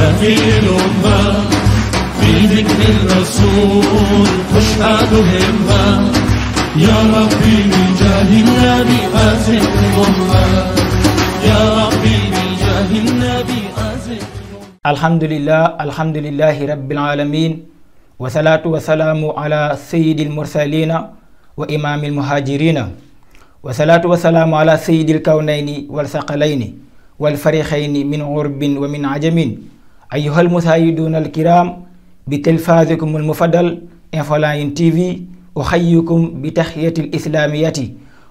هذه الأمة في ذكر الرسول تشهد همة يا ربي بجاه النبي أزل الأمة يا ربي بجاه النبي أزل. الحمد لله رب العالمين والصلاة والسلام على سيد المرسلين وإمام المهاجرين والصلاة والسلام على سيد الكونين والثقلين والفريقين من غرب ومن عجم. أيها المشاهدون الكرام بتلفازكم المفضل إنفولاين TV أحييكم بتحية الإسلامية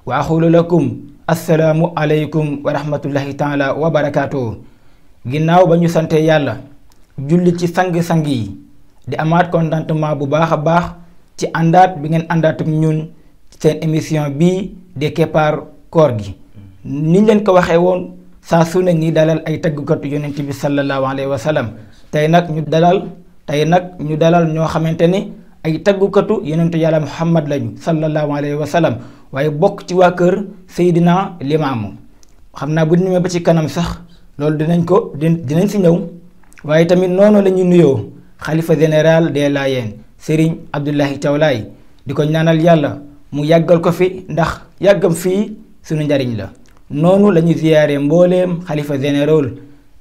وأقول لكم السلام عليكم ورحمة الله تعالى وبركاته. ginnaaw ba ñu sante yàlla julli ci sang-sang yi di amaat contentement bu baax a baax ci àndaat bi ngeen àndaat ak ñun seen émission bii de Keppaar Koor gi niñ leen ko waxee woon saa su ne ñi dalal ay tëggkatu yonent bi sallallahu alayhi wa sallam tey nag ñu dalal ñoo xamante ni ay tëggkatu yonentu yàlla Muhammad lañu sallallahu alayhi wa sallam waaye bokk ci waa kër Seydina Limaamu. xam naa bu ñu ba ci kanam sax loolu dinañ si ñëw waaye tamit noonu la ñuy nuyoo xalifa général des Layènes Serigne Abdoulaye Thiaw Laye di ko ñaanal yàlla mu yàggal ko fi ndax yàggam fii suñu njariñ la. noonu la ñuy ziyaare mbooleem xalifa général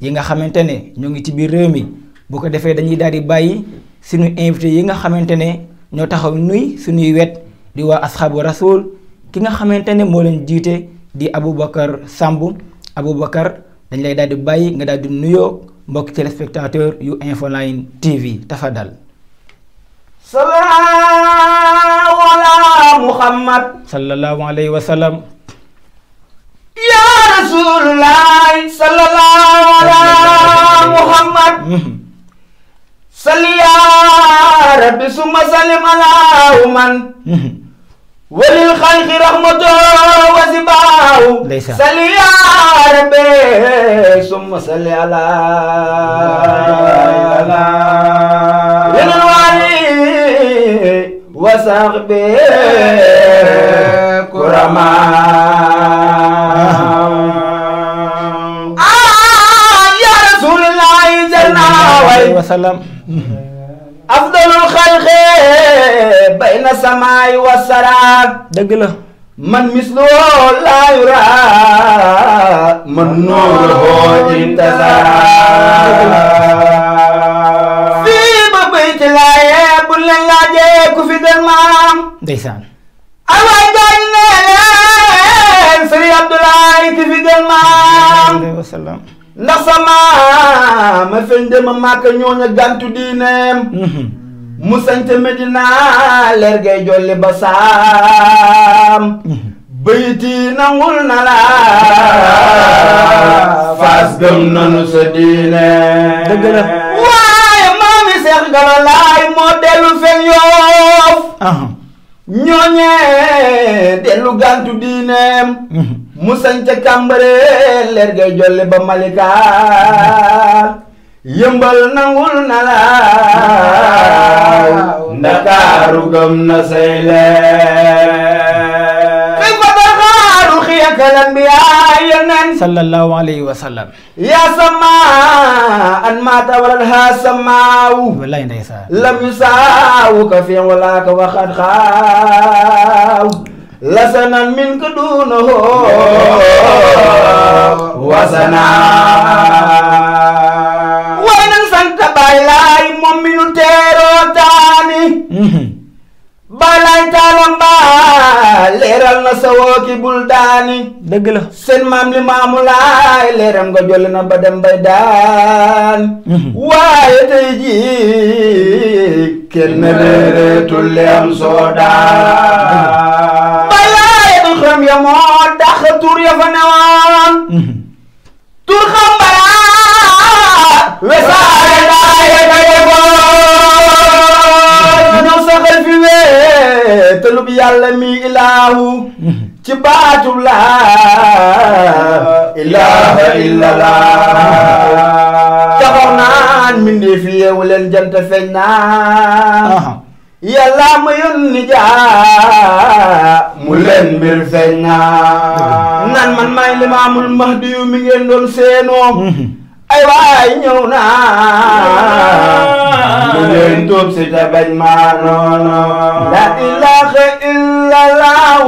yi nga xamante ne ñoo ngi ci biir réew mi bu ko defee dañuy daal di bàyyi suñu invité yi nga xamante ne ñoo taxaw nuy suñuy wet di waa asxaabu rasul ki nga xamante ne moo leen jiite di Aboubacar Samb. Aboubacar dañ lay daal di bàyyi nga daal di nuyoo mbokk téléspectateur yu Infoline TV tafadal. sallallahu ala Muhammad sallallahu alayhi wa sallam. ya rasulullah sallallahu ala Muhammad. salli ya rabbi summa sallim ala man. walil xalqi rahmatu wa sibaahu salli ya rabbi summa salli ala yeneen waali wa sahbi kurama ya rasulillahi janna wa sallam afdalul xalqi bayna samaay wa sara. dëgg la. man mislu laa yura man nuuru intazara. fii ba bayti laaye bu leen laajee ku fi del maam. ndeysaan. ay waay gaañ ne leen Sëriñ Abdoulaye ki fi del maam. ndax sama ma feñ dema Màkka ñooña gantu diineem. mu sañte Medina leer gay jolli ba saam. bayti nangul na la Faas gëm nanu sa diine. dëgg la. waaye maami Seex Galo Laay moo dellu fen Yoof. ñooñee dellu gantu diineem. mu sañte Kàmbare leer gay jolli ba Malika. yëmbal nangul na la Ndakaaru gëm na say leer. kay fa daxaaru xiyakal anbiyaa yeneen sallallahu alayhi wa sallam. yaa sama an maata walal haa samaawu. wallaay ndeysaan. lam yu saawu ka fi wala ka waxat xaaw. lasanan min ka duunahoo wasanaa. Baay Laay moom mi nu teeroo taani. Baay Laay taalam baa leeral na sa wooki bul daani. dëgg la. seen maam li maamu Laay leeram nga jolli na ba dem bay daan. waaye tey jii kenn reereetul li am soo daan. Baay Laay du xam ya moo dax tur ya fa newoon. tur xam balaa wesaare laaye ka yeboon. ñëw saxal fi wéetalub yàlla mi ilaahu. ci baatub laa ilaaha illallah. taxaw naan mindee fi yeewu leen jant feeñ naa. yàlla ma yónni jaa mu leen mbir feeñ naa. nan man maay limaamul mahdi yu mi ngeen doon seenoo. ay waay ñëw naa tuub si te bañ maa noono la ilaha illallah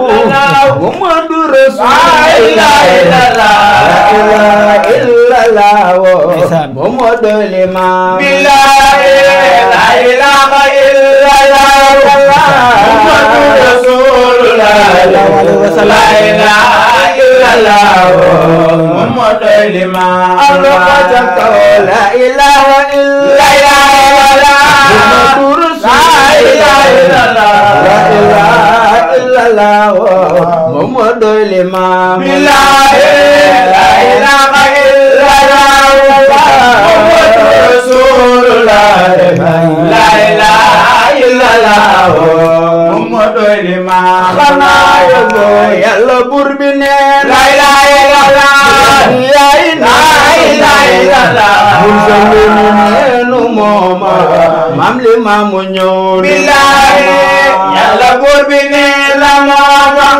Muhammadu Rasulullah la ilaha illallah Muhammadu limaam billahi la ilaha illallah Muhammadu Rasulullah la ilaha illallah Muhammadu limaam Allah jakaw la ilaha illallah Muhammadu Rasulullah la ilaha illallah Muhammadu limaam billahi la ilaha illallah Muhammadu Rasulullah la ilaha illallah Muhammadu limaam xanaa yóbbu Yàlla buur bi ne la ilaha illallah la ilaha illallah neenu mooma maam li maamu ñëw billahi Yàlla buur bi ne la mooma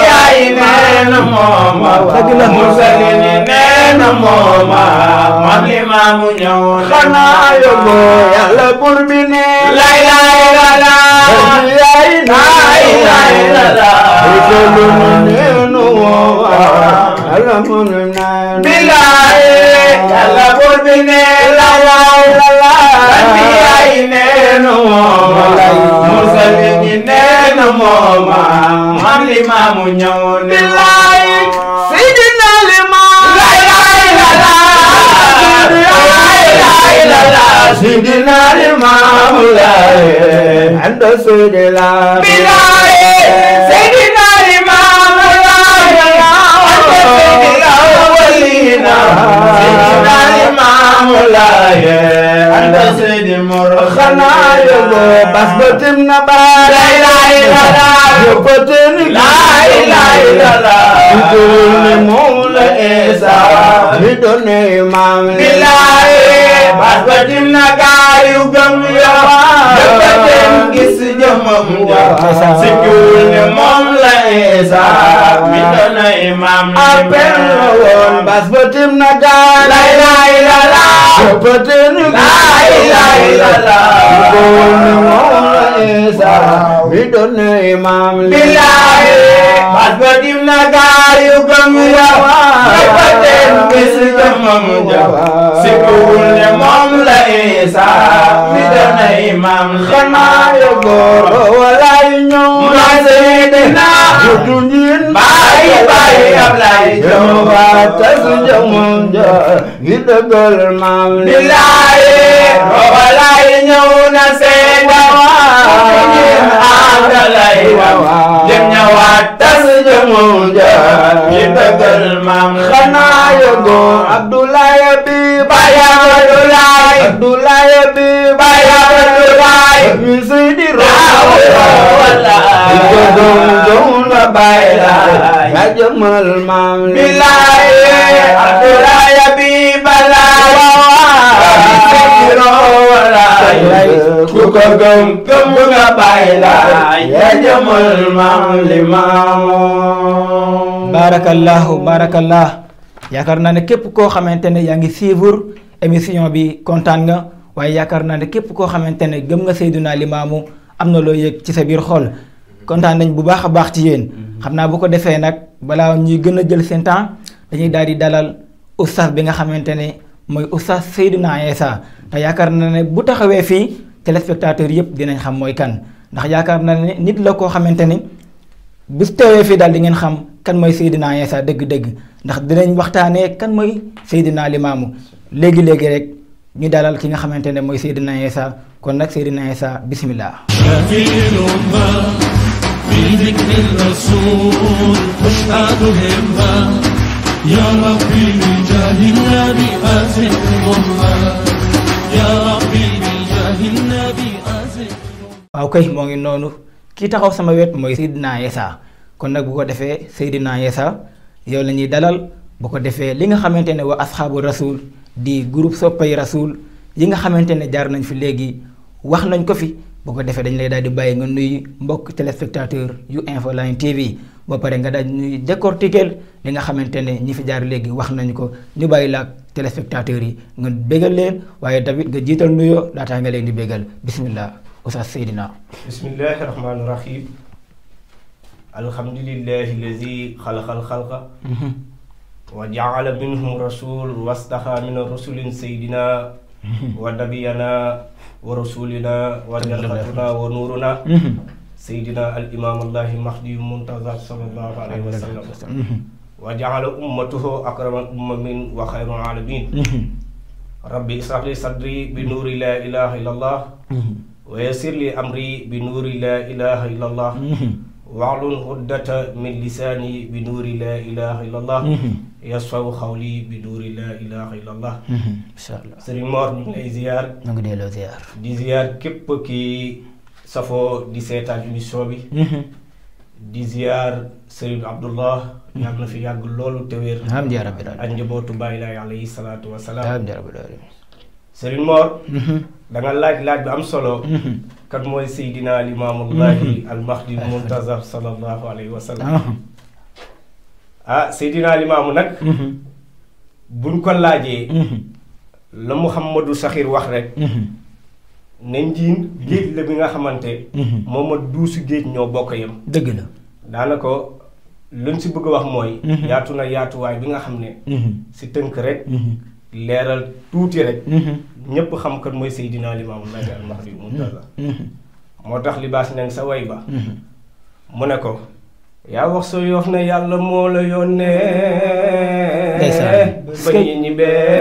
yaay neenu mooma musalini neenu mooma maam li maamu ñëw xanaa yóbbu Yàlla buur bi ne la ilaha illallah yaay neenu mooma billahi Yàlla buur bi ne la ilaha illallah yaay neenu mooma musalini neenu mooma maam li maamu ñëw billahi Seydina Limaamu la ilaha illallah Seydina Limaamu la anda Seydina billahi Seydina Limaamu la anda Seydina walina Seydina Limaamu la anda Seydina mor xanaa yóbbu bas batim na ba la ilaha illallah yóbbatin la ilaha illallah ni moom la Isa mi doon imaam billahi bas batim na gaa yu gëm Yàlla yóbbatin gis jëmam ja sikul ni moom la Isa mi doon imaam appel la woon bas batim na gaa la ilaha illallah yóbbatin la ilaha illallah sikul ni moom la Isa mi doon imaam billahi bas batim na gaa yu gëm Yàlla yóbbatin gis jëmam ja sikul ni moom la Isa mi doon imaam xanaa yóbbu walaay ñëw na Seydina yu dunjin bàyyi Ablaay jëm waa tas jëmam ja gi dëggal maam billahi walaay ñëw na Seydina Ablaay jëm ñëwaat tas jëmam ja gi dëggal maam xanaa yóbbu Abdoulaye bi bàyyi Abdoulaye bi bàyyi Abdoulaye mi Seydi wallahi ko doom na bàyyi la ya jëmal maam billahi Abdoulaye bi bala ku ko gëm nga bàyyi la ya jëmal maam li maam barakallah yaakaar naa ne képp koo xamante ne yaa ngi suivre émission bi kontaan nga waaye yaakaar naa ne képp koo xamante ne gëm nga Seydina Limaamu am na loo yëg ci sa biir xol kontaan nañ bu baax a baax ci yéen xam naa bu ko defee nag balaa ñuy gën a jël seen temps dañuy daal di dalal oustaz bi nga xamante ne mooy oustaz Seydina Issa te yaakaar naa ne bu taxawee fii téléspectateur yëpp dinañ xam mooy kan ndax yaakaar naa ne nit la koo xamante ne bu teewee fii daal di ngeen xam kan mooy Seydina Issa dëgg-dëgg ndax dinañ waxtaanee kan mooy Seydina Limaamu léegi-léegi rek ñu dalal ki nga xamante ne mooy Seydina Issa kon nag Seydina Issa bismillah بذكر الرسول تشهد همة يا ربي بجاه النبي أزل الأمة يا ربي بجاه النبي أزل waaw kay moo ngi noonu kii taxaw sama wet mooy Seydina Issa kon nag bu ko defee Seydina Issa yow la ñuy dalal bu ko defee li nga xamante ne waa asxaabu rasul di groupe soppay rasul yi nga xamante ne jaar nañ fi léegi wax nañ ko fi bu ko defee dañ lay daal di bàyyi nga nuyu mbokk téléspectateur yu Info Line TV ba pare nga daal ñuy décortiquer li nga xamante ne ñi fi jaar léegi wax nañu ko ñu bàyyi la ak téléspectateurs yi nga bégal leen waaye tamit nga jiital nuyoo laataa nga leen di bégal bismillah Oustaz Seydina. bismillahi rahmaani rahim. alhamdulillahi lazi xalaqal xalqa wa jaala minhum rasul wastaxa min rasulin saydina wa nabiyana wa rasulina wa jalxatuna wa nuuruna saydina al imam allahi mahdi muntazar sallallahu alayhi wa sallam wa jaala ummatuhu akraman ummamin wa xayrul alamin rabbi israh li sadri bi nuuri la ilaha illallah wa yassir li amri bi nuuri la ilaha illallah waxlul xuddata min lisaani bi nuuri laa ilaha illallah yasfaw xawli bi nuuri laa ilaha illallah. incha allah Sëriñ Mor ñu ngi lay ziar. ñu ngi delloo ziar. di ziar képp ki safoo di seetaan émission bi. di ziar Sëriñ Abdullah. yàlla na fi yàgg loolu te wér. amiin yaa rabbil aalamiin. ak njabootu Baay Laay alayhi salaatu wa salaam. amiin yaa rabbil aalamiin. Sëriñ Mor. da nga laaj bu am solo. kan mooy Seydina Limaamullahi al-Mahdi Muntazar sallallahu alayhi wa sallam. Seydina Limaamu nag. buñ ko laajee. la Muhammadu Saxiir wax rek. ne njiin géej la bi nga xamante. moom ak duusu géej ñoo bokk yem. dëgg la. daanaka luñ si bëgg a wax mooy. yaatu na yaatuwaay bi nga xam ne. si tënk rek. leeral tuuti rek. ñëpp xam kan mooy Seydina Limaamullahi al-Mahdi Muntazar. moo tax libaas neng sa way ba. mu ne ko. yaa wax sa yoof ne yàlla moo la yónnee. ba ñi ñibbee.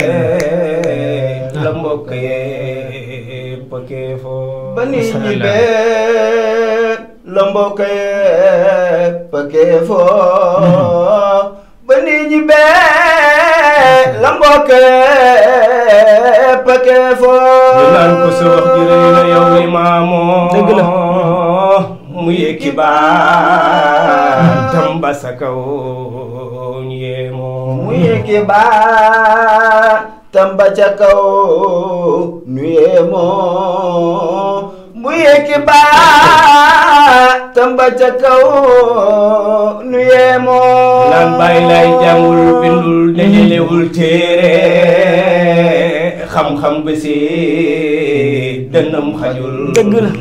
la mbokk yee pëkkee foo. ba ñi ñibbee. la mbokk yee pëkkee foo. ba ñi ñibbee. la mbokk yee pëkkee foo. ñu naan ko sa wax ji rëy na yow Limaamoo. dëgg la. mu yëkki baatam ba sa kaw ñu yeemoo. mu yëkki baatam ba ca kaw ñu yeemoo. mu yëkki baatam ba ca kaw ñu yeemoo. naan Baay Laay jàngul bindul dajalewul téere xam-xam ba si dënnam xajul. dëgg la.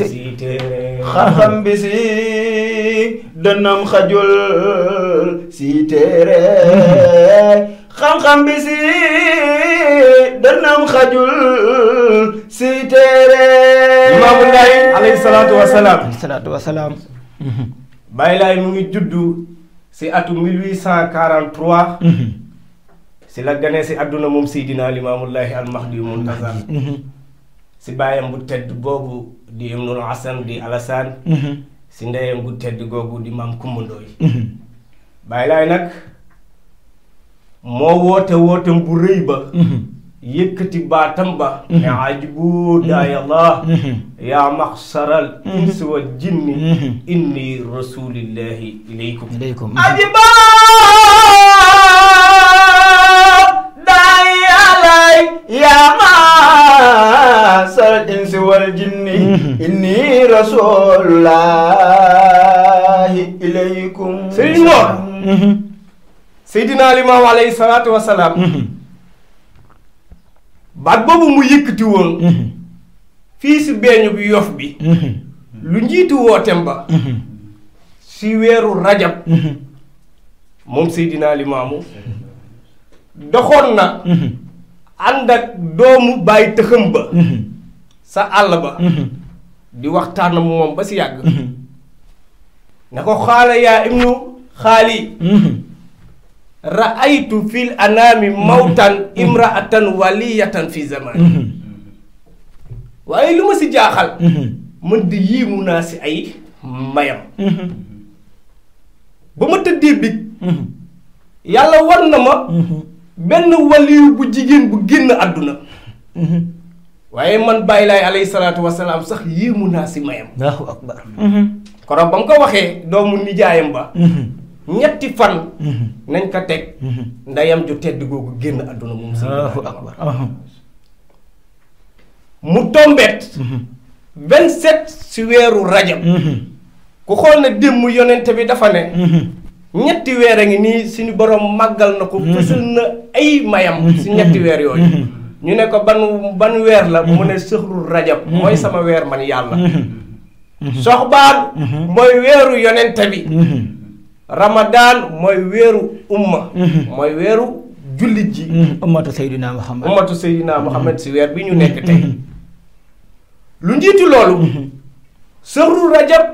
si téere. xam-xam bi si dënnam xajul si téere. xam-xam bi si dënnam xajul si téere. Imaamu Laay alayhi salaatu wa salaam. alayhi salaatu wa salaam. Baay Laay mu ngi juddu si atu 1843. si la gane si àdduna moom Seydina Limaamullahi al-Mahdi Muntazar. si baayam bu tedd boobu di Ibnul Hasan di Alasaan. si ndeyam bu tedd googu di Maam Kumba Ndooy. Baay Laay nag moo wootem bu rëy ba. yëkkati baatam ba. ne ajibu daayallah. yaa maxsaral insi wal jinni. inni rasulillahi ilaykum. ajiba daayalay yaa maxsaral insi wal jinni. inni rasulullahi ilaykum. Sëriñ Mor. Seydina Limaamu alayhi salaatu wa salaam. baat boobu mu yëkkati woon. fii si beeñu bi Yoff bi. lu njiitu wootem ba. si weeru rajab. moom Seydina Limaamu. doxoon na. ànd ak doomu bàyyi tëxëm ba. sa àll ba. di waxtaan moom ba si yàgg. na ko xaala yaa ibnu xaali. ra'aytu fil anaami mawtan imraatan waliyatan fi zaman. waaye lu ma si jaaxal. man di yiimu naa si ay mayam. ba ma tëddee big. yàlla war na ma. benn waliyu bu jigéen bu génn àdduna. waaye man Baay Laay alayhi salaatu wa salaam sax yéemu naa si mayam. Allahu akbar. koroog ba mu ko waxee doomu nijaayam ba. ñetti fan. nañ ko teg. ndeyam ju tedd googu génn àdduna moom. Allahu akbar. mu tombeet. 27 si weeru rajab. ku xool ne démb yonente bi dafa ne ñetti weer a ngi nii suñu borom màggal na ko fësal na ay mayam si ñetti weer yooyu ñu ne ko ban weer la mu ne sëxru rajab mooy sama weer man yàlla soxbaan mooy weeru yonente bi Ramadan mooy weeru umma mooy weeru jullit ji ummatu Seydina Muhammad si weer bi ñu nekk tey lu njiitu loolu sëxru rajab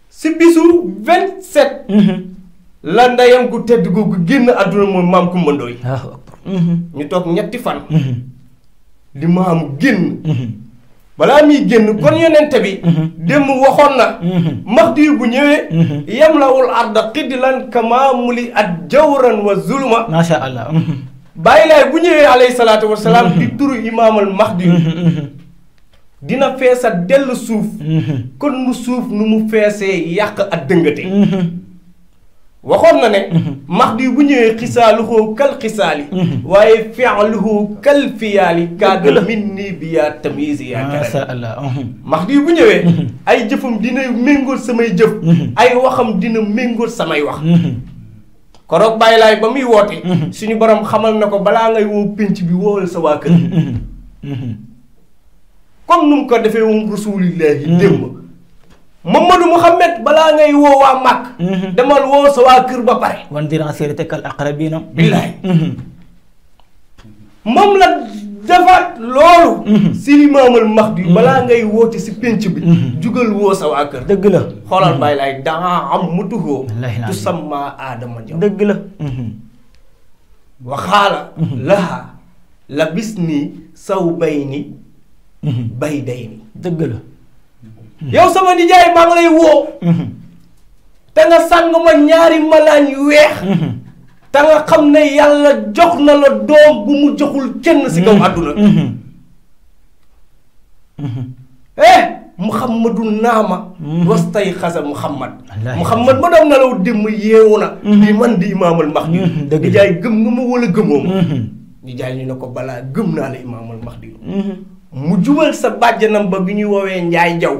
si bisu 27 la ndeyam gu tedd googu génn àdduna mooy maam Kumba Ndooy ñu toog ñetti fan li maamu génn balaa muy génn kon yonente bi démb waxoon na Mahdi bu ñëwee yam lawul arda xiddilan kama muli at jawran wa zulma masha Allah bàyyi laay bu ñëwee alayhi salaatu wasalaam di turu imaamal Mahdi dina feesa dell suuf kon mu suuf nu mu feesee yàq ak dëngate waxoon na ne Mahdi bu ñëwee xisaaluhu kal xisaali waaye fi'luhu kal fiyaali kaada min nii bi yaa tamyizi yaa karami Mahdi bu ñëwee ay jëfam dina méngool samay jëf ay waxam dina méngool samay wax koroog bàyyi laay ba muy woote suñu borom xamal na ko balaa ngay woo pénc bi woowal sa waa kër comme nu mu ko defee woon rasulillahi démb Mamadou Mouhamed balaa ngay woo waa Màkk demal woo sa waa kër ba pare wan diran séeréte kal aqrabina billaay moom la defaat loolu si imaamal Mahdi balaa ngay woote si pénc bi jugal woo sa waa kër dëgg la xoolal bàyyi laay daa am mutuhoo tu samma aadama jaw dëgg la waxaala laha la bis nii saw bay ni bay day ni dëgg la yow sama nijaay maa ngi lay woo te nga sàng ma ñaari malaan yu weex te nga xam ne yàlla jox na la doom bu mu joxul kenn si kaw àdduna Muhammadu naama wastay xasa Muhammad ma doon nelaw démb yeewu na di man di imaamal Mahdi nijaay gëm nga ma wala gëmoo ma nijaay ñu ne ko balaa gëm naa la imaamal Mahdi mu jubal sa bàjjanam ba bi ñuy woowee Njaay Jaw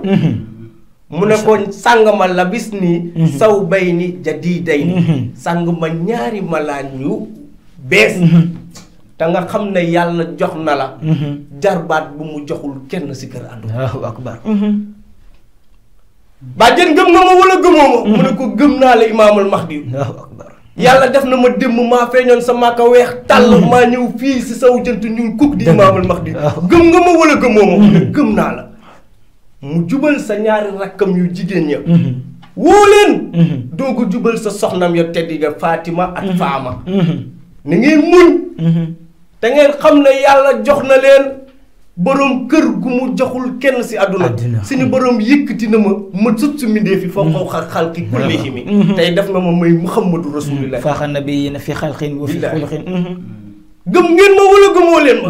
mu ne ko sàng ma la bis nii saw bay ni jadi day ni sàng ma ñaari malaan yu bees te nga xam ne yàlla jox na la jarbaat bu mu joxul kenn si kër àdduna Allahu akbar bàjjan gëm nga ma wala gëmoo ma mu ne ko gëm naa la imaamal Mahdi Allahu akbar yàlla def na ma démb maa feeñoon sa maaka weex tàll maa ñëw fii si saw jënt ñu kuk di imaamal Mahdi gëm nga ma wala gëmoo ma mu ne gëm naa la mu jubal sa ñaari rakkam yu jigéen ña woo leen doogu jubal sa soxnam ya tedd ga Fatima ak Faama ni ngeen muñ te ngeen xam ne yàlla jox na leen boroom kër gu mu joxul kenn si àdduna suñu boroom yëkkati na ma sut su mindee fi foo xaw xal ki kullihi mi tey def na ma may Muhammadu Rasulullah faaxa nabiyina fi xalqin wa fi xuluqin gëm ngeen ma wala gëmoo leen ma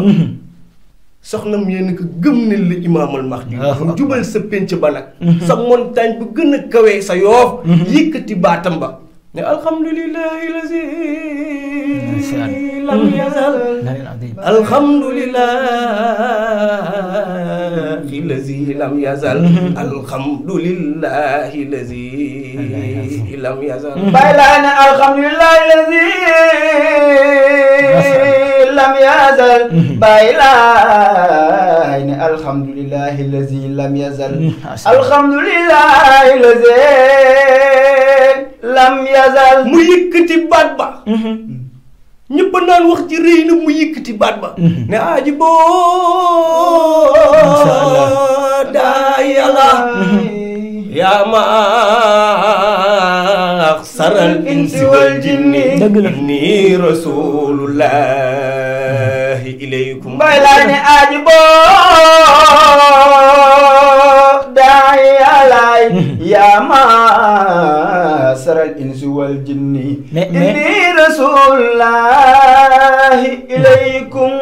soxnam yéen ko gëm ne la imaamal Mahdi mu jubal sa pénc ba nag sa montagne bu gën a kawee sa yoof yëkkati baatam ba ne alhamdulillahi lazi lam yazal alhamdulillahi lazi lam yazal alhamdulillahi lazi lam yazal bàyyi laa ne alhamdulillahi lazi lam yazal bàyyi laa ne alhamdulillahi lazi lam yazal alhamdulillahi lazi lam yazal mu yëkkati baat ba ñëpp naan wax ci rëy na mu yëkkati baat ba ne aji boo daa yàlla yaa ma saral insi wal jinni inni rasulullahi ilaykum bay laa ne aji boo daa yàlla yaa ma saral insi wal jinni inni rasulullahi ilaykum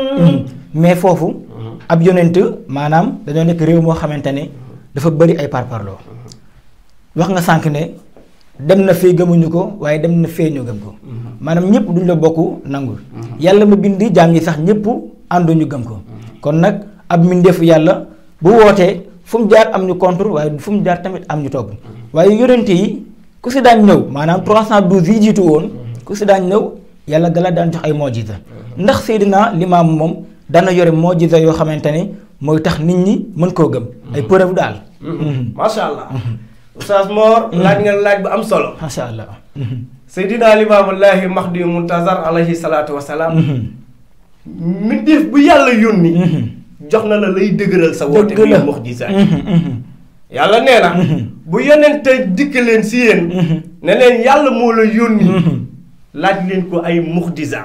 mais foofu ab yonent maanaam dañoo nekk réew moo xamante ne dafa bëri ay parparloo wax nga sànq ne dem na fii gëmuñu ko waaye dem na fee ñu gëm ko maanaam ñëpp duñ la bokk nangul yàlla ma bind jaam yi sax ñëpp ànduñu gëm ko kon nag ab mbindeefu yàlla bu wootee fu mu jaar am ñu contre waaye fu mu jaar tamit am ñu togg waaye yonent yi ku si daan ñëw maanaam 312 yi jiitu woon ku si daan ñëw yàlla dala daan jox ay mojiza ndax Seydina Limaamu moom dana yore mojiza yoo xamante ni mooy tax nit ñi mën koo gëm ay preuve daal. macha allah. Oustaz Mor. laaj nga laaj bu am solo. macha allah. Seydina Limaamullaahi Mahdi Muntazar alayhi salaatu wa salaam. mbindeef bu yàlla yónni. jox na la lay dëgëral sa woote. dëgg la muy mu'jiza. yàlla nee na. bu yonente dikk leen si yéen. ne leen yàlla moo la yónni. laaj leen ko ay mu'jiza.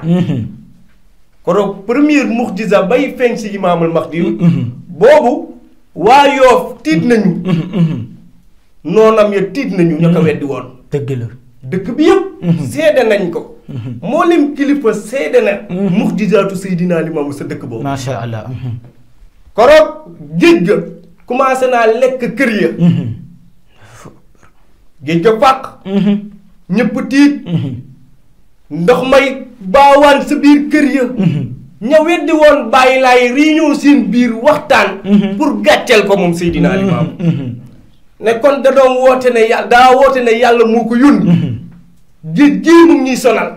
koro première mu'jiza bay feeñ si Imaamul Mahdi. boobu waa Yoof tiit nañu. noonam ya tiit nañu ña ko weddi woon. dëgg la dëkk bi yëpp. seede nañ ko. moo lim kilifa seede na. mu'jizaatu Seydina Limaamu sa dëkk boobu. macha allah. koroog géej ga commencé naa lekk kër ya. géej ga fàq. ñëpp tiit. ndox may baawaan sa biir kër ya. ña weddi woon bàyyi laay réunion seen biir waxtaan. pour gàcceel ko moom Seydina Limaamu. ne kon da doon woote ne yàlla daa woote ne yàlla moo ko yónni. géej gii mu ñuy sonal.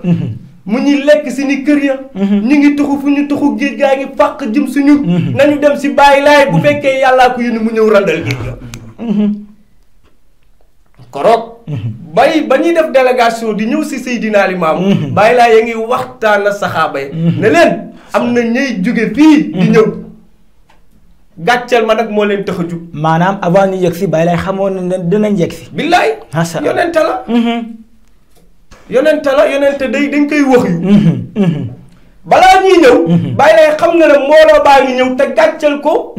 mu ñuy lekk si ni kër ya. ñu ngi tuxu fu ñu tuxu géej gaa ngi fàq jëm suñu. nañu dem si bàyyi laay bu fekkee yàllaa ko yónni mu ñëw randal géej ga. koroog. bay ba ñuy def délégation di ñëw si Seydina Limaamu. bàyyi laay ya ngi waxtaan ak saxaaba yi ne leen am na ñuy jóge fii di ñëw. gàcceel ma nag moo leen tax a jug. maanaam avant ñu yegg si bàyyi laay xamoon ne dinañ yegg si. billaay. macha allah yonente la. yonente dañ koy wax yu. balaa ñuy ñëw. bàyyi laay xam na ne mbooloo baa ngi ñëw te gàcceel ko.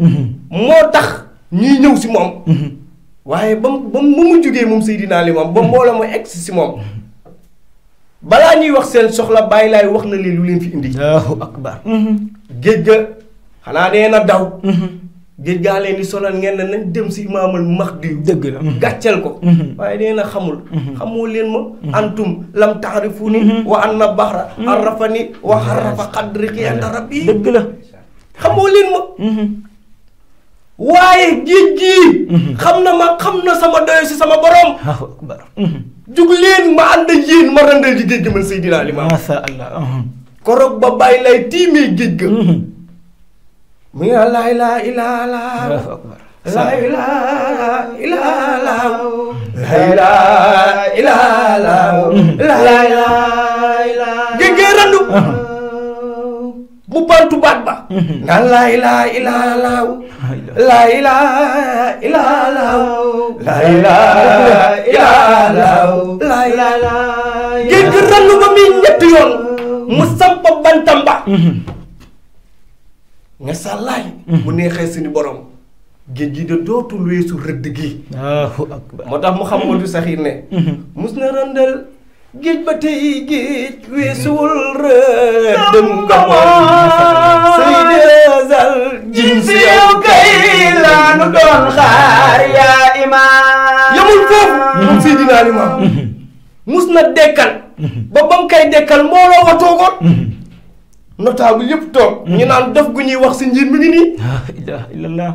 moo tax ñuy ñëw si moom. waaye ba mu jugee moom Seydina Limaamu ba mbooloo mu egg si moom. balaa ñuy wax seen soxla bàyyi laay wax na leen lu leen fi indi. Allahu akbar. géej ga xanaa nee na daw. géej gaa leen di sonal ngeen ne nañ dem si Imaamul Mahdi. dëgg la gàcceel ko. waaye nee na xamul. xamoo leen ma. antum lam taarifuni wa anna bahra arrafani wa xarrafa qadri inda rabbi. dëgg la xamoo leen ma. waaye géej gii. xam na sama doyo si sama borom. Allahu akbar. jug leen ma ànd ak yéen ma randal ji géej gi man Seydina Limaamu. macha allah. koroog ba bàyyi lay tiimee géej ga. mu ngi naan laa ilaaha illallaah. laa ilaaha illallaah. laa ilaaha illallaah. laa ilaaha illallaah. géej gee randu. mu bantu baat ba. naan laa ilaaha illallaah. laa ilaaha illallaah. laa ilaaha illallaah. laa ilaaha. géej gi randu ba muy ñetti yoon. mu samp bantam ba. nga sàllaay. bu neexee suñu borom. géej gi de dootul weesu rëdd gi. Allahu akbar. moo tax Muhammadu Saxiir ne. mus na randal géej ba tey géej weesuwul rëddëm nga moom. Seydal jinsi yow kay laa nu doon xaar yaa imaam. yamul foofu. moom Seydina Limaamu. mus na dekkal. ba bam kay dekkal mbooloo wa toogoon. notable yëpp toog. ñu naan def gu ñuy wax si njiit mi ngi nii. la ilaha illallah.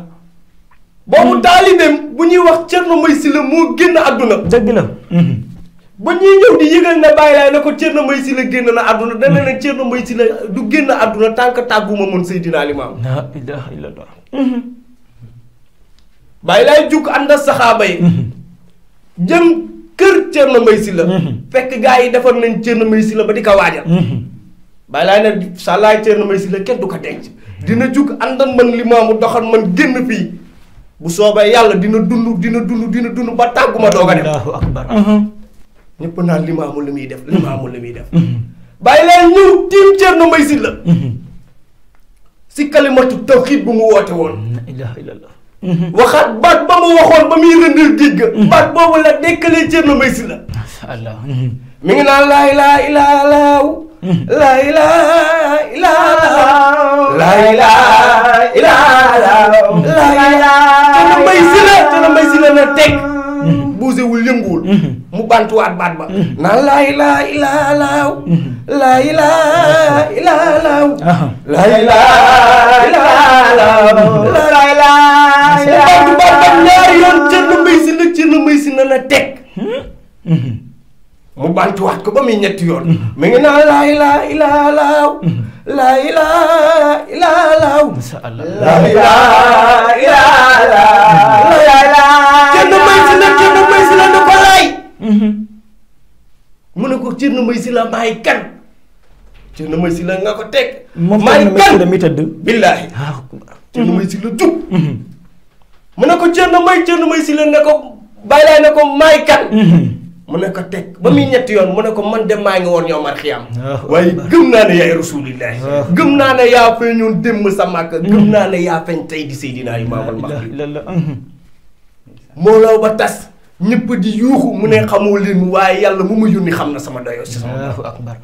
boobu taalibeem bu ñuy wax Cerno May Silla moo génn àdduna. dëgg la. ba ñuy ñëw di yëgal ne bàyyi laay ne ko Cerno May Silla génn na àdduna dana ne Cerno May Silla du génn àdduna tant que tàgguma mun Seydina Limaamu. la ilaha illallah. bàyyi laay jukk ànd ak saxaaba yi. jëm kër Cerno May Silla. fekk gaa yi defar nañ Cerno May Silla ba di ko waajal. bàyyi laay ne sàllaay Cerno May Silla kenn du ko denc. dina jukk àndan man Limaamu doxal man génn fii. bu soobee yàlla dina dund ba tàgguma doog a dem. Allahu akbar. ñëpp naan Limaamu li muy def Limaamu li muy def. bàyyi leen ñëw tiim Cerno May Silla si kalimatu tawxiid bu mu woote woon. la ilaha illallah. waxaat baat ba mu waxoon ba muy rëndal géej ga. baat boobu la dekkalee Cerno May Silla. masha Allah. mi ngi naan laa ilaaha illallaah. laa ilaaha illallaah. laa ilaaha illallaah. laa ilaaha. Cerno May Silla na teg. buusewul yënguwul. mu bantuwaat baat ba. naan laa ilaaha illallaah. laa ilaaha illallaah. laa ilaaha illallaah. laa ilaaha. mu bantu baat ba ñaari yoon Cerno May Silla na teg. bantuwaat ko ba muy ñetti yoon mi ngi naan laa ilaaha illallaah laa ilaaha illallaah masha Allah laa ilaaha illallaah Thierno Moule Sylla ne ko laay mu ne ko Thierno Moule Sylla maay kan Thierno Moule Sylla nga ko teg maay kan mi tëdd billaahi Thierno Moule Sylla jub mu ne ko Thierno Moule Sylla ne ko bàyyi laay ne ko maay kan mu ne ko teg ba muy ñetti yoon mu ne ko man de maa ngi woon yawmal xiyaam waaye gëm naa ne yaay rasulillahi gëm naa ne yaa feeñoon démb sa màkk gëm naa ne yaa feeñ tey di Seydina Imaamul Mahdi moo law ba tas ñëpp di yuuxu mu ne xamoo leen waaye yàlla mu ma yónni xam na sama dayoo si sama Allahu akbar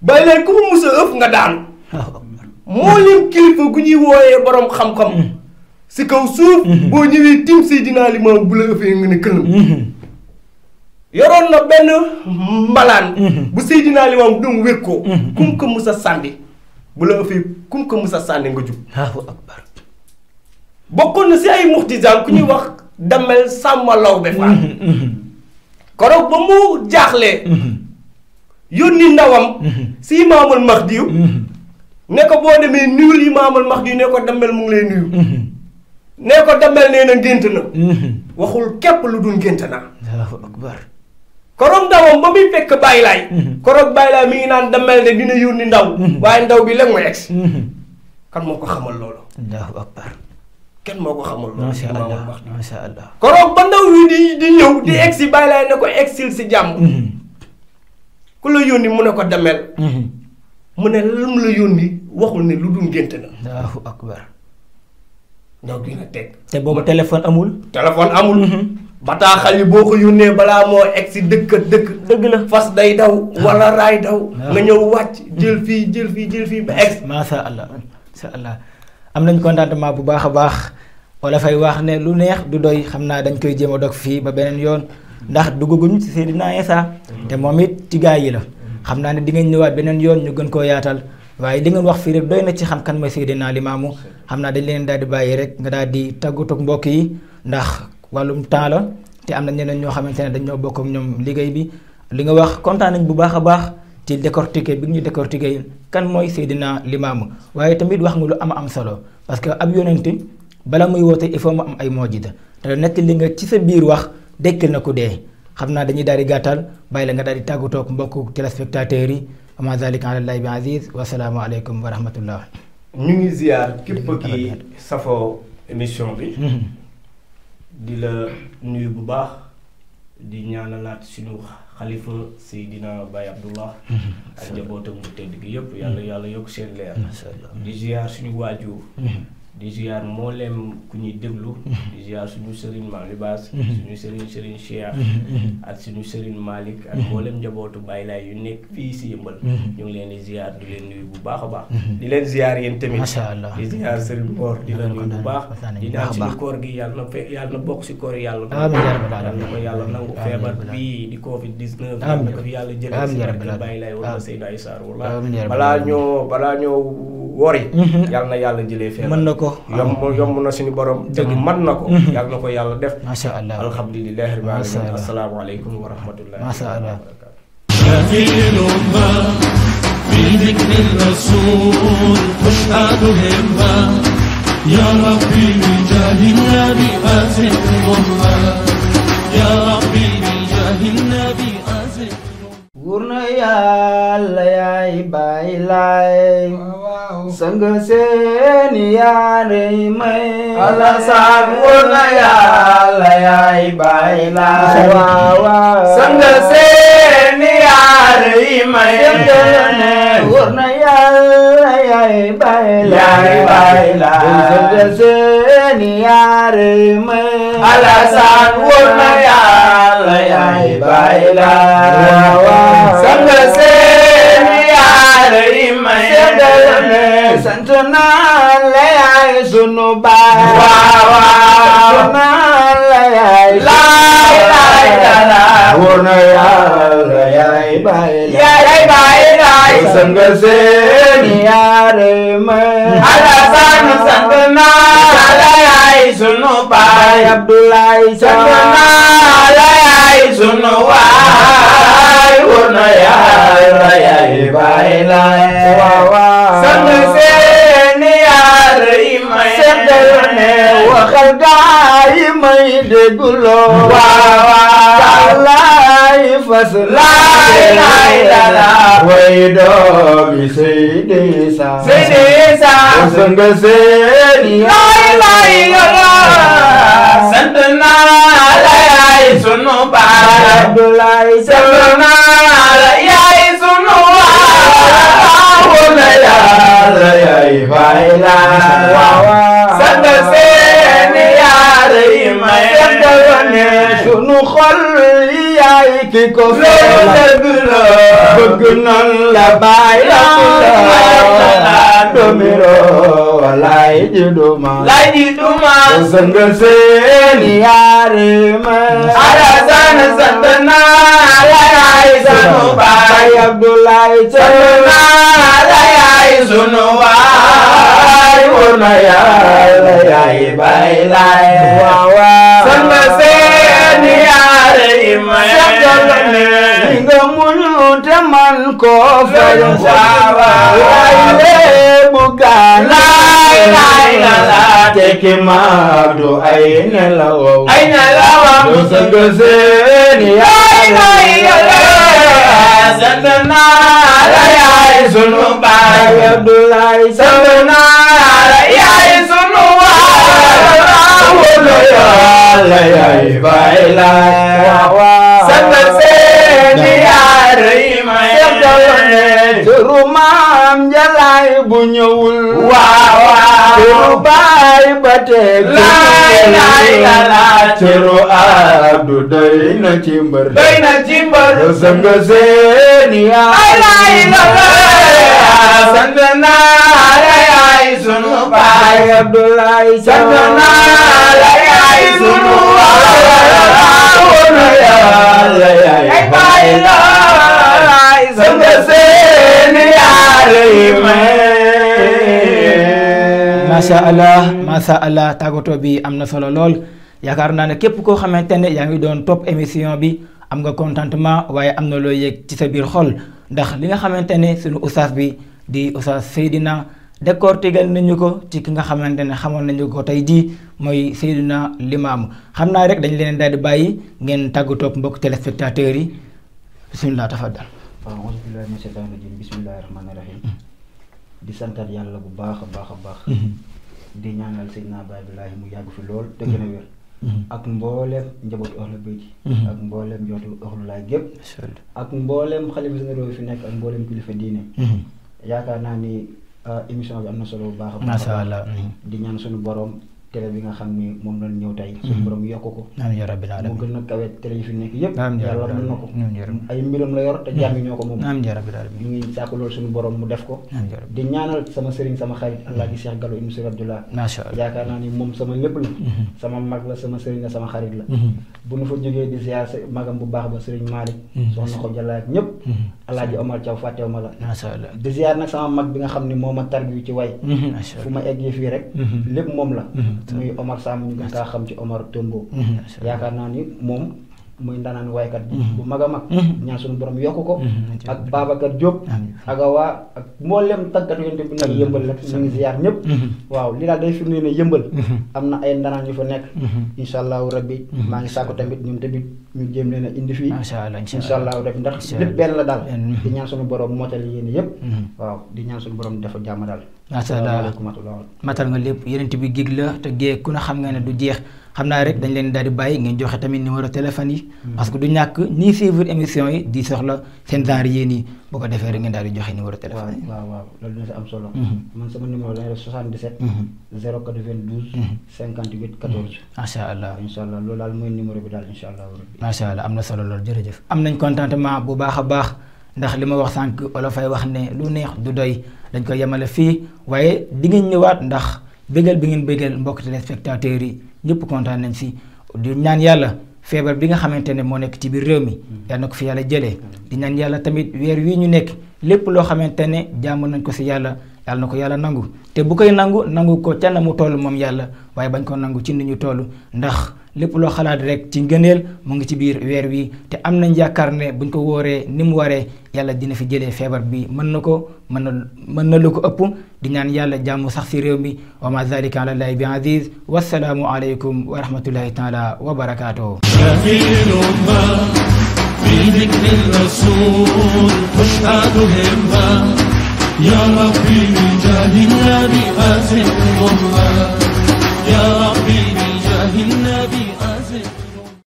bàyyi leen ku mu musa ëf nga daanu moo leen kilifa gu ñuy wooyee borom xam-xam si kaw suuf boo ñëwee tim Seydina Limaamu bu la ëffee nga ne këlam yoroon na benn mbalaan bu Seydina Limaamu doon wér ko kum ko musa sànni bu la ëffee kum ko musa sànni nga jub Allahu akbar bokkoon na si ay muxtisaan ku ñuy wax Damel Samba Lawbe Fall koroog ba mu jaaxlee yónni ndawam si Imaamul Mahdi ne ko boo demee nuyul Imaamul Mahdi ne ko Damel mu ngi lay nuyu ne ko Damel nee na gént na waxul képp lu dul gént na Allahu akbar koroog ndawam ba muy fekk Baay Laay koroog Baay Laay mi ngi naan Damel de dina yónni ndaw waaye ndaw bi léegi mu egsi kan moo ko xamal loolu Allahu akbar kenn moo ko xamal loolu masha Allah masha Allah koroog ba ndaw wi di ñëw di egsi Baay Laay ne ko egsil si jàmm ku la yónni mu ne ko Damel mu ne lu mu la yónni waxul ne lu dul gént na Allahu akbar ndaw dina teg te boobu téléphone amul amul bataaxal yi boo ko yónnee balaa moo egg si dëkk dëgg la fas day daw wala raay daw nga ñëw wàcc jël fii ba egg masha Allah masha Allah am nañ contentement bu baax a baax wala fay wax ne lu neex du doy xam naa dañ koy jéem a dog fii ba beneen yoon ndax duggaguñ ci Seydina Isa te moom it ci gaa yi la xam naa ne di ngeen ñëwaat beneen yoon ñu gën koo yaatal waaye li ngeen wax fii rek doy na ci xam kan mooy Seydina Limaamu xam naa dañ leen daal di bàyyi rek nga daal di tàggatoo ak mbokk yi ndax wàllum temps la te am na ñeneen ñoo xamante ne dañoo bokk ak ñoom liggéey bi li nga wax kontaan nañ bu baax a baax ci décortiquer bi ñu décortiquer kan mooy Seydina Limaamu waaye tamit wax nga lu am solo parce que ab yonent bala muy woote il faut mu am ay moojida te nekk li nga ci sa biir wax dekkil na ko dee xam naa dañuy daal di gàttal bàyyi la nga daal di tàggatoo ak mbokku téléspectateurs yi ama zalika ala llahi bi aziz wasalaamu aleykum wa rahmatullah ñu ngi ziar képp ki safoo émission bi di la nuyu bu baax di ñaanalaat suñu xalifa Seydina Baye Abdullah ak njabootam bu tedd gi yëpp yàlla yokk seen leer di ziar suñu waajur di ziar mboolem ku ñuy déglu di ziar suñu sëriñ Maam Libaas suñu sëriñ Cheikh ak suñu sëriñ Malick ak mboolem njabootu Baye Laay yu nekk fii si Yëmbal ñu ngi leen di ziar di leen nuyu bu baax a baax di leen ziar yéen tamit di ziar sëriñ Mor di la nuyu bu baax di naan suñu koor gi yàlla na bokk si koor yàlla yàlla na ko yàlla nangu feebar bii di Covid 19 yàlla na ko fi yàlla jëlee si barke Baye Laay wala Seydou Aïssa wala balaa ñoo wori yàlla na yàlla jëlee feebar mën na ko yomb na suñu borom te mën na ko yàlla na ko yàlla def masha Allah alhamdulillahi rabbil alamin assalaamu aleykum wa rahmatullahi masha Allah شفيع الأمة بذكر الرسول تشهد همة يا ربي بجاه النبي أزل الأمة يا ربي بجاه النبي أزل Gurna Yàlla yaay Baay Laay sang seeni yaare may Alasaan Gurna Yàlla yaay Baay Laay sang seeni yaare may Gurna Yàlla yaay Baay Laay sang seeni yaare may Alasaan Gurna Yàlla yaay Baay Laay sang seeni yaare yi may sant naa la yaay sunu baay sant naa la yaay laay wóor na Yàlla yaay baay laay sang seeni yaare yi may Alassane sant naa la yaay sunu baay Abdoulaye sant naa la yaay sunu waay wóor na yàlla yaay Baay Laay waaw sang seeni yaar yi may seddal ne waxal gaa yi may dégguloo waaw laay fas laay la way doomi Seydi Isa sang seeni yaay sant naa la yaay sunu baay Abdoulaye sant naa la yaay sunu waay wóor na yàlla yaay Baay Laay sant seeni yaar yi may seddal sunu xol yaay ki ko dëgg la bëgg nan la Baay Laay domiro laay ji duma sang seeni yaar yi may Alassane sant naa la yaay sunu baay Abdoulaye sant naa la yaay sunu waay wóor na yàlla yaay Baay Laay sang seeni yaar yi may li nga muñu te man koo fay waay léebu gaan laay la tekki maag du ay nelawam du sang seeni yaay sant naa la yaay sunu baay Abdoulaye sant naa la yaay sunu waay wóor na yàlla yaay Baay Laay sant seeni yaar yi may turu maam Jalaay bu ñëwul turu baay ba teg laay turu Abdu doy na ci mbër sang seeni yaay sant naa la yaay sunu baay Abdoulaye sant naa la yaay sunu waay wóor na yàlla yaay Baay Laay sang seeni yaar yi masha Allah tàggatoo bi am na solo lool yaakaar naa ne képp koo xamante ne yaa ngi doon topp émission bi am nga contentement waaye am na loo yëg ci sa biir xol ndax li nga xamante ne sunu ustaas bi di ustaas Seydina décortiquer nañu ko ci ki nga xamante ne xamoon nañu ko tey jii mooy Seydina Limaamu xam naa rek dañ leen daal di bàyyi ngeen tàggatoo mbokk téléspectateurs yi bismillah tafaddal. waaw auzu billaahi mina shaytaani rajiim bismillaahi rahmaani rahiim di santaat yàlla bu baax a baax di ñaanal Seydina Baay Abdoulaye mu yàgg fi lool te gën a wér ak mboolem njabootu Ahlul Bayt ak mboolem njabootu Ahlul Laay gépp ak mboolem xalifa généraux fi nekk ak mboolem kilifa diine yaakaar naa ni émission bi am na solo bu baax a baax. Masha Allah. di ñaan suñu borom télé bi nga xam ni moom lañ ñëw tey. suñu borom yokk ko. amiin yaa rabbil aalamiin mu gën a kawe télé yi fi nekk yëpp. amiin yaa yàlla rabbil mën na ko. aalamiin ay mbiram la yor te jaam yi ñoo ko moom. amiin yaa rabbil aalamiin ñu ngi sàkku loolu suñu borom mu def ko. amiin yaa rabbil di ñaanal sama sëriñ sama xarit Alaaji Cheikh Gallo ibn Sëriñ Abdullah. Masha Allah. yaakaar naa ni moom sama lépp la. sama mag la sama sëriñ la sama xarit la. bu nu fa jógee di ziar magam bu baax ba sëriñ Malick. soxna ko Jalla ak ñëpp. Alaaji Omar Thiaw fàttewu ma la. Masha Allah. di ziar nag sama mag bi nga xam ni moo ma tarbi ci way. Masha fu Allah. ma eggee fii rek. lépp moom la. muy Omar Sam ñu gën kaa xam ci Omar Tombo. yaakaar naa ni moom muy ndanaan waykat bu mag a mag. ñaan suñu borom yokk ko. ak Babacar Diop. ak Awa ak mboolem tàggat yonte bi nekk yëmbal rek ñu ngi ziar ñëpp. waaw li daal day firnde ne yëmbal. am na ay ndanaan yu fa nekk. incha allahu rabbi maa ngi sàkku tamit ñun tamit ñu jéem leen a indi fii. Masha Allah. incha allahu rabbi ndax lépp benn la daal. di ñaan suñu borom mootali yéen yëpp. waaw di ñaan suñu borom dafa jàmm daal. Masha Allah. matal nga lépp yeneen bi gig la te géeg ku ne xam nga ne du jeex xam naa rek dañ leen daal di bàyyi ngeen joxe tamit numéro téléphone yi. parce que du ñàkk ñii suivre émission yi di soxla seen genre yéen yi bu ko defee rek ngeen daal di joxe numéro téléphone yi. waaw loolu dina si am solo. man sama numéro la 77. 092. 58 14. Masha Allah. incha allah loolu daal mooy numéro bi daal incha allah. Masha Allah am na solo loolu jërëjëf. am nañ contentement bu baax a baax ndax li ma wax sànq wala fay wax ne lu neex du doy dañ ko yemale fii waaye di ngeen ñëwaat ndax bégal bi ngeen bégal mbokk téléspectateurs yi ñëpp kontaan nañ si di ñaan yàlla feebar bi nga xamante ne moo nekk ci biir réew mi yal na ko fi yàlla jëlee di ñaan yàlla tamit weer wii ñu nekk lépp loo xamante ne jàmm nañ ko si yàlla yàlla na ko yàlla nangu te bu koy nangu ko ca na mu toll moom yàlla waaye bañ ko nangu ci ni ñu toll ndax lépp loo xalaat rek ci ngëneel mu ngi ci biir weer wi te am nañ yaakaar ne buñ ko wóoree ni mu waree yàlla dina fi jëlee feebar bi mën na lu ko ëpp di ñaan yàlla jàmm sax si réew mi wa ma zalika ala llahi bi aziz wassalaamu aleykum wa rahmatullahi taala wa barakatuhu في ذكر الرسول تشهد همة يا ربي بجاه النبي أزل